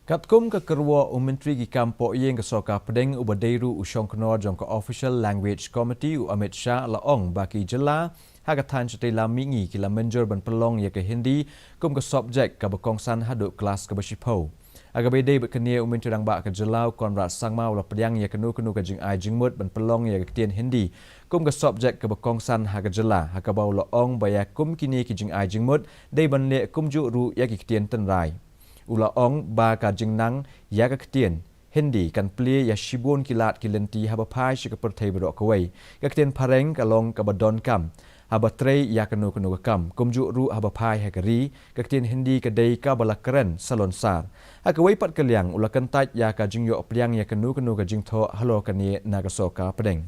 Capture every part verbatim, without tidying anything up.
Katkum ka kyrwoh u Myntri ki kam pohiing ka Sorkar Pdeng uba dei ruh u shongknor jong ka Official Language Committee u Amit Shah la ong ba ki jylla ha ka thaiñ shatei lam mihngi ki la mynjur ban pynlong ïa ka Hindi kum ka subject kaba kongsan haduh klas kaba shiphew. Ha kaba ïadei bad kane u Myntri Rangbah ka jylla u Conrad Sangma u la pdiang ïa kano kano ka jingai jingmut ban pynlong ïa ka ktien Hindi kum ka subject kaba kongsan ha ka jylla, ha kaba u la ong ba ïa kum kine ki jingai jingmut dei ban leh kumjuh ruh ïa ki ktien tynrai. U la ong ba ka jingnang ïa ka ktien Hindi kan plie ïa shibun ki lad ki lynti haba phai sha ka pyrthei baroh kawei. Ka ktien Phareng ka long kaba donkam haba trei ïa kano kano ka kam, kumjuh ruh haba phai ha ka ri, ka ktien Hindi ka dei kaba la kren salonsar. Ha kawei pat ka liang u la kyntait ïa ka jingïoh pdiang ïa kano kano ka jingthoh halor kane na ka Sorkar Pdeng.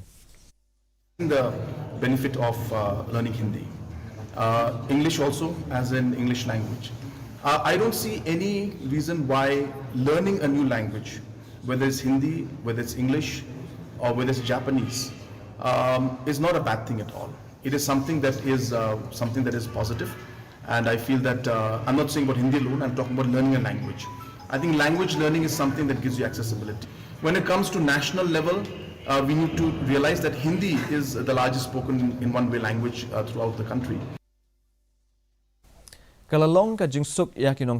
The benefit of uh, learning Hindi. Uh, English also, as in English language. Uh, I don't see any reason why learning a new language, whether it's Hindi, whether it's English, or whether it's Japanese, um, is not a bad thing at all. It is something that is uh, something that is positive, and I feel that uh, I'm not saying about Hindi alone. I'm talking about learning a language. I think language learning is something that gives you accessibility. When it comes to national level, uh, we need to realize that Hindi is the largest spoken in one way language uh, throughout the country. Ka la long ka jingsuk ïa ki nong